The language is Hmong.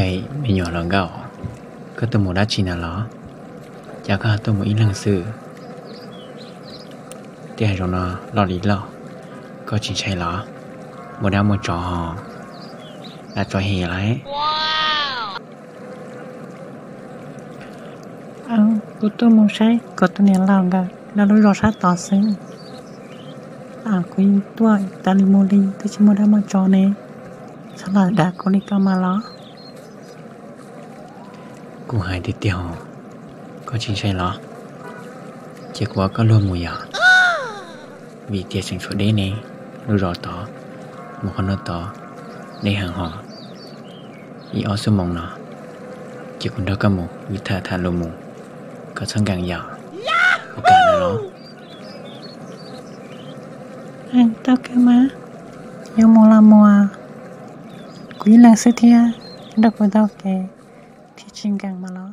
Me nyuam hluas nkauj, koj tuaj mus dab tsi na los? Cas koj tuaj mus ib leeg xwb? Tej hav zoov no loj li loj, koj tsis ntshai los? Muaj dab muaj tsov ho, dab tsov hem lawm. Kuv tuaj mus saib kuv tus niam laus nkawd lawv lub zos sab tod xwb. Kuv yeej tuaj tas li mus li twb tsis muaj dab muaj tsov ne. Txhob lam dag kuv li ko mas los. Kuv hais tiag tiag os, koj tsis ntshai los? Ces kuv ua koj luag mus yom. Vim tias tseem tshuav deb ne, lub zos tod mus qhov no tod deb heev hos. Ib ob xuab moos no ces kuv nrog koj mus ib tham tham lus mus, koj txhob nkees yom. Ua kam no los? Tau kawg mas, yuav mus los mus, kuv ib leeg xwb thiab, nrog kuv taug kev thiaj tsis nkees mas los.